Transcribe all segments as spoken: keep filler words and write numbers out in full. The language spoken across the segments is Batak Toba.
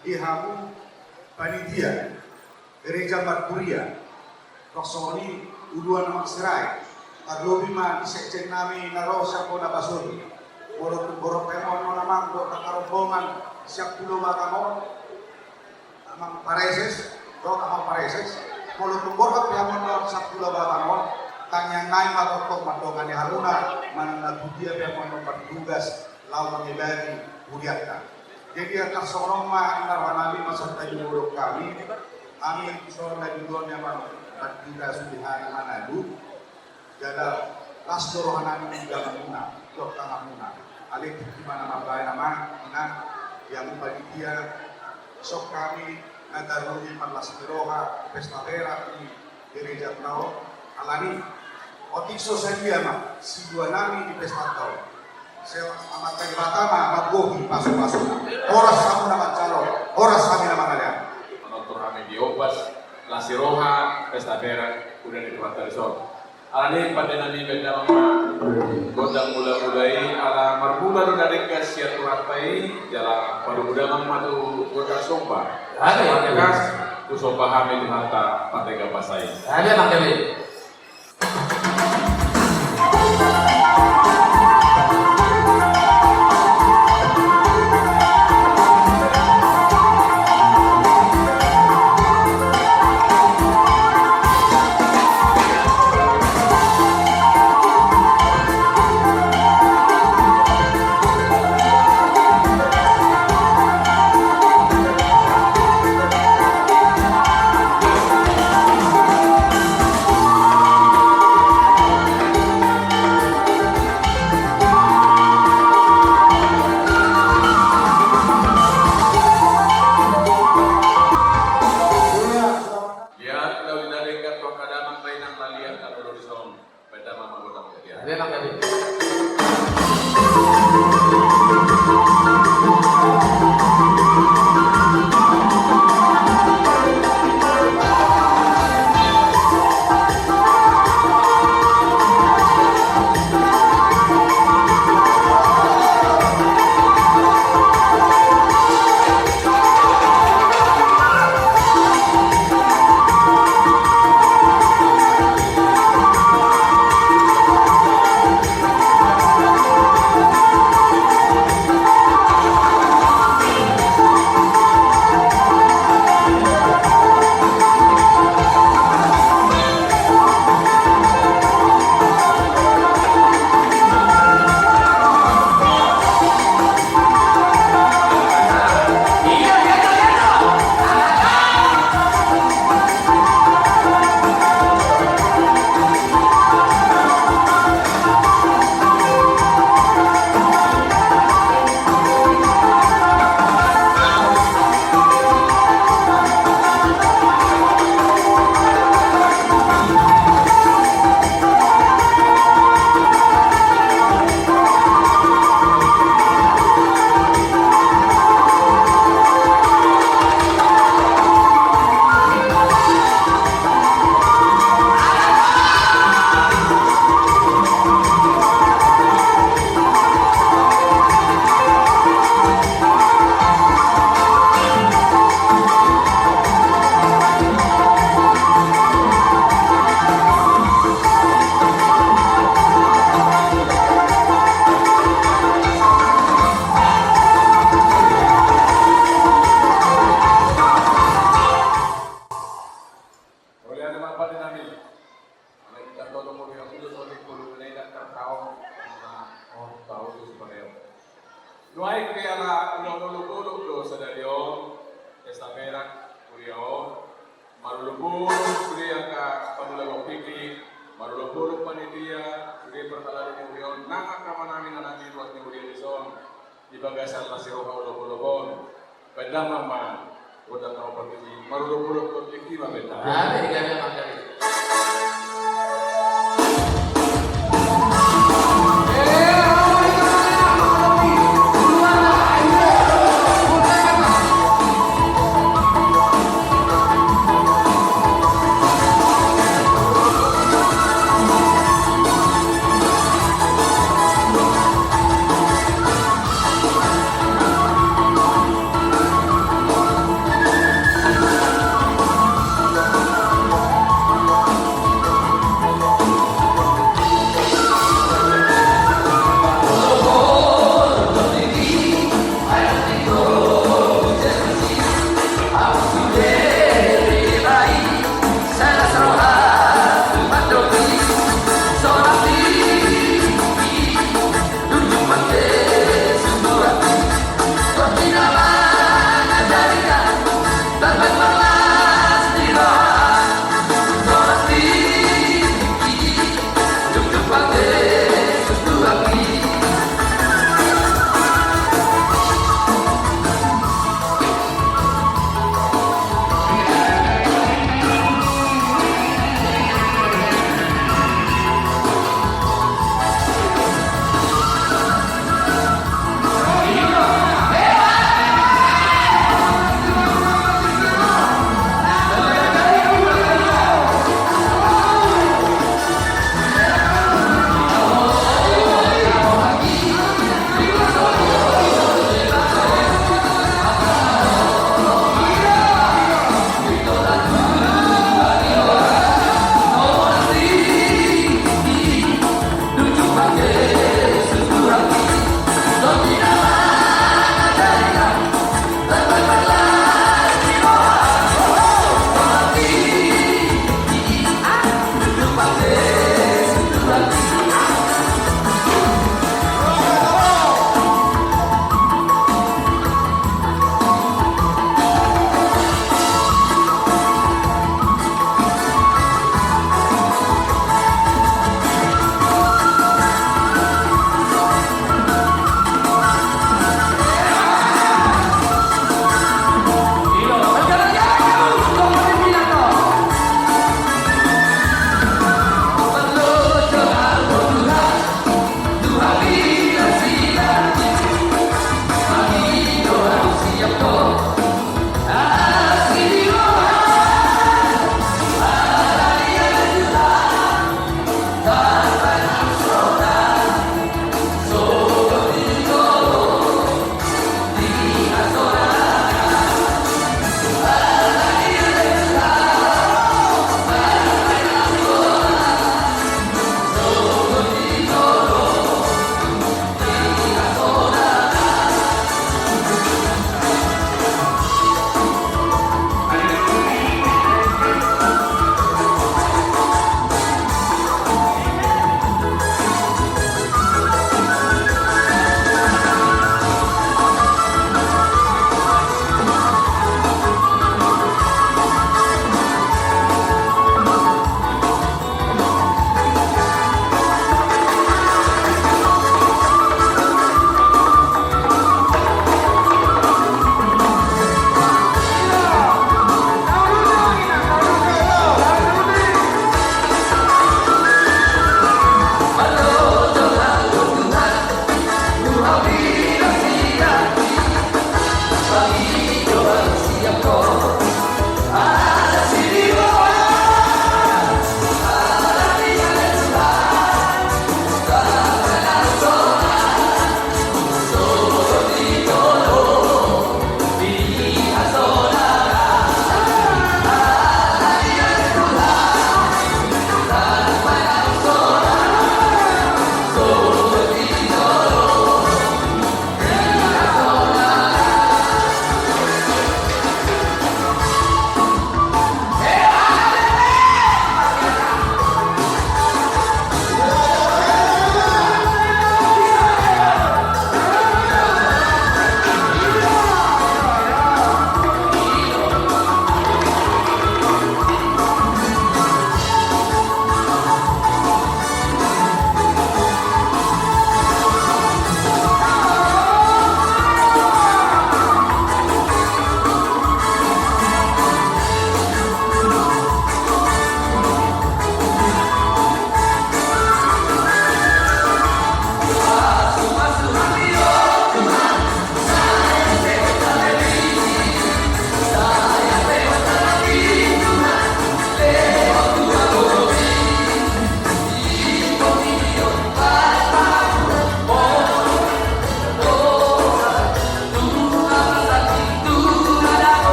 Di hamu panitia, gereja markuria, tong songon i uluan Amang Sirait, tarlobi ma di sekjen nami na ro sian bona basuri. Molo tung borhat pe hamu on Amang dohot angka rombongan sian Pulo Batam on, Amang Pareses, dohot Amang Pareses, molo tung borhat pe hamu on sian Pulo Batam on, tangiang nami ma tongtong mandongani hamuna, manang na tu dia pe hamu on martugas laho mangibadi hurianta. Jadi, tarsongon on ma inna roha nami, masa tadi molo hami, hami songon na didok ni Amang Pandita sude, hami manadu, jala las do roha nami di donganmuna, di donganmuna. Alai tingki ma na mambahen Amang, Inang, di hamu panitia, songon hami na tarlumobi marlas ni roha, pesta perak ni gerejanta on, alani otik so sadia ma siduanami di pestanta on. Sai Amanta Debata ma mambohi pasupasuna. Horas hamu na manjalo, horas hami na mangalean. Manortor hami di ombas las ni roha pesta perak uda ni Tuhanta dison. Alani pande nami, bahen damang ma gondang mulamula i, ala marmula do na denggan sian Tuhanta i, jala padomu damang ma tu gondang somba. Ate. Songon i ma tu somba hami Tuhanta Pardenggan Basa i. Ate, Amang Gede. Liat, na uli na denggan tu angka damang, bahen damang ma liat na uli dison. Bahen damang ma gondang liat. Bahen damang ma liat. Olo, ale ma pande nami. Alai hita tolong molo ia ulos oleh kolo menai dan tertawa. Oh, tahu tu si Padeo. Nuaeng pe ala ulaon olopolop do sadari on, pesta perak kuria on. Marolopolop sude angka pangula, bapiki, marolopolop panitia, sude parhalado ni huria on, nang angka amanami, inanami, ruas ni huria dison. Di bagasan las ni roha olopolop on. Bahen damang ma gondang na hombar tusi, marolopolop tingki ma bahen damang. Ada di gana makan.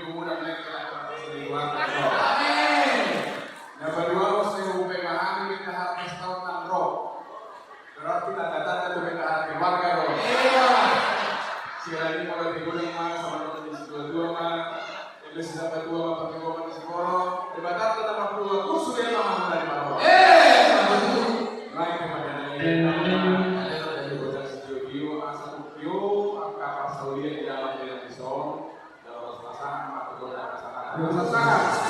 Mudah-mudahan kita dapat selingkuhan. Amin. Na paduahon, sai hupaima hami betha halak sitaon nang ro. Berarti tanda-tanda tu betha halak keluarga do. Iya. Sekali lagi, mauliate godang ma, sama dengan di situa-tua ma. Yang bisa dapat tua ma, pakai gua ma di Siboro. Debata na martua, kursu dia ma, dari Paro. Eh, betul. Baik, kepada dari dari Bocah Sitio-tio, asa tio, angka parsaulian di dalam dengan dison. Dalam pasangan, ma, kepada pasangan. Dalam pasangan.